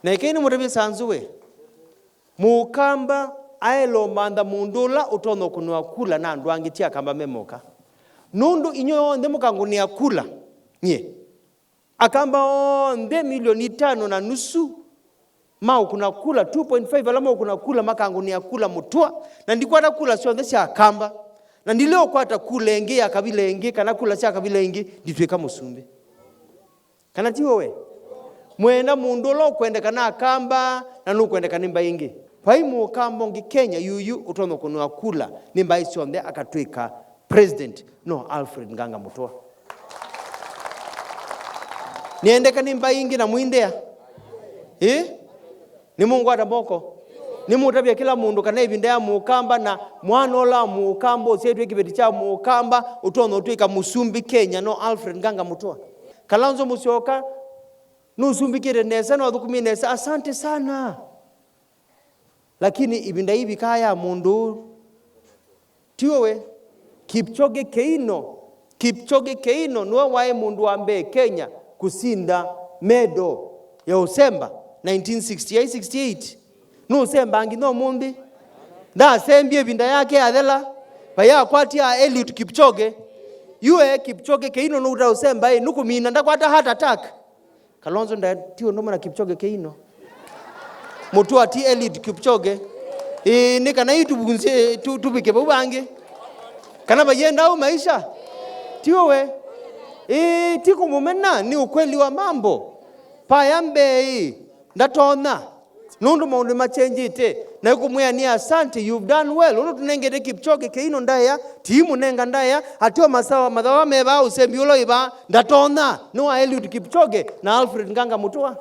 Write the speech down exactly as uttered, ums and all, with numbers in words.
Na ĩkei nĩmũtavye sanzu we. Mũkamba aĩle ũmantha mũndũ ũla ũtonya ũkũnĩwa kula na andũ angĩ ti Akamba me moka. Nũndũ inyuĩ onthe mũkangũnĩa kula nyie. Akamba onthe milioni itano na nusu maũkũna kula, two point five ala maũkũna kula makangũnĩa kula Mũtũa, na ndikwata kula syonthe sya Akamba, na ndilĩ ũkwata kula ĩngĩ ya kavila ĩngĩ kana kula sya kavila ĩngĩ nditw'ĩka mũsumbĩ. Kana ti we? Mwenda mũndũ ũla ũkwendeka na Akamba na nũkwendeka nĩ mbaĩ ingĩ. Vai Mũkamba ũngĩ Kenya yuyu ũtonya kũnũa kula nĩ mbaĩ syonthe akatw'ĩka president, no Alfred Nganga Mũtũa. Nĩendeka nĩ mbaĩ ingĩ na mũindea. Ĩ? Nĩmũngwata moko. Nĩmũtavya kĩla mũndũ kana ĩvinda ya Mũkamba na mwana ũla wa Mũkamba ũsyaĩtwe kĩveti kya Mũkamba ũtonya ũtw'ĩka mũsumbĩ Kenya, no Alfred Nganga Mũtũa. Kalonzo Musyoka nũsumbĩkĩte nesa, nũathũkũmie nesa, asante sana. Lakini ĩvinda yĩvikaa ya mũndũ ũũ, ti ũwe? Kipchoge Keino. Kipchoge Keino nĩwe waĩ mũndũ wa mbee Kenya kũsinda medal ya ũsemba nineteen sixty-eight sixty-eight. Nũsemba nginya ũmũnthĩ. Ndasembie ĩvinda yake yathela. Vai akwatia Eliud Kipchoge. Yu e Kipchoge Keino nũuta ũsemba ĩ, nũkũmina, ndakwata heart attack. Kalonzo nda ti ũndũ ũmwe na Kipchoge Keino. Mũtũa ti Eliud Kipchoge. Ĩĩ, nĩ kana yu tũvunzie, tũ-, tũvike vau vangĩ. Kana vaienda au maisha? Ti ũwe. Ĩĩ, ti kũmũmena, nĩ ukweli wa mambo. Paya mbee ĩ, ndatonya. Nũndũ maũndũ machenjĩte, na ĩkũmwĩa nĩ asante, you've done well. Ũndũ tũnengete Kipchoge Keino ndaĩa, ti mũnenga ndaĩa, ateo masawa mathawa mevaa ũsembi ũla wĩvaa, ndatonya, nĩ wa Eliud Kipchoge na Alfred Nganga Mũtũa.